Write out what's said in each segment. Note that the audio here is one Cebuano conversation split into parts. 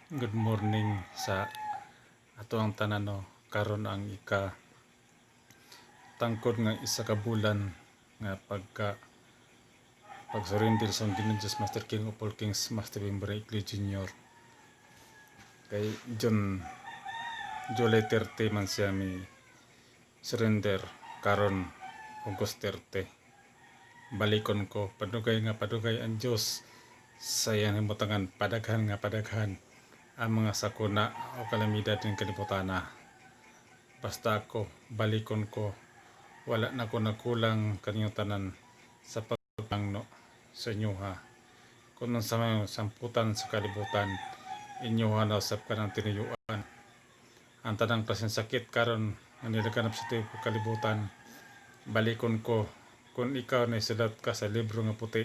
Good morning sa atoang tanan, no. Karon ang ika tangkod nga isa ka bulan nga pagka pagsurrender sa Ginoong Diyos, Master King of all Kings, Master Bimber Ecleo Jr. Kay June, July 30 man siya mi surrender, karon August 30. Balikon ko, padugay nga padugay ang Diyos sa iyang himutangan, padaghan nga padaghan ang mga sakuna o kalamidad ng kalibutana. Basta ako, balikon ko, wala na ko nagkulang kaninyong tanan sa pagpangno sa inyo ha. Kung sa mga samputan sa kalibutan, inyo ha na usab ka ng tinuyuan. Ang tanang klaseng sakit karon nga nilaganap sa tibuok kalibutan, balikon ko, kung ikaw na isulat ka sa libro nga puti,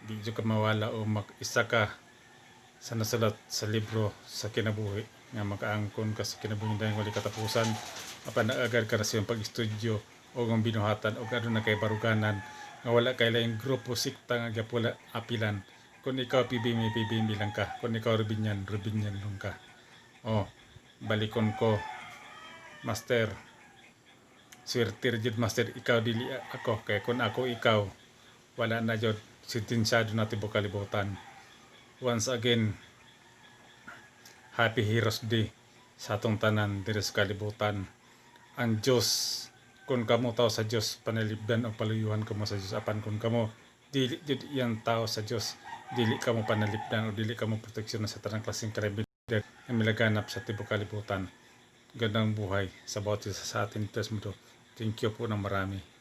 di jud ka mawala o mag isa ka sa nasulat sa libro sa kinabuhi nga makaangkon ka sa kinabuhi dahil wali katapusan, apan agad ka na sa iyong pag-estudyo o ang binuhatan o aduna kay baruganan nga wala kay laing grupo, sikta nga gyapula apilan. Kung ikaw PBM, PBM lang ka. Kung ikaw Rubinian, Rubinian lang ka. Oh, balikon ko, Master. Swerte jud, Master, ikaw, dili ako, kay kung ako ikaw, wala na jud, sentensyado na tibuok kalibutan. Once again, Happy Heroes Day sa atong tanan diri sa kalibutan. Ang Diyos, kung kamo tao sa Diyos, panalipdan o paluyuhan kamo sa Diyos. Apan kung kamo dili jud iyang tao sa Diyos, dili kamo panalipdan o dili kamo proteksyon sa tanang klaseng kalamidad nga milaganap sa tibuok kalibutan. Gandang buhay sa bawat isa sa atin dito sa mundo. Thank you po ng marami.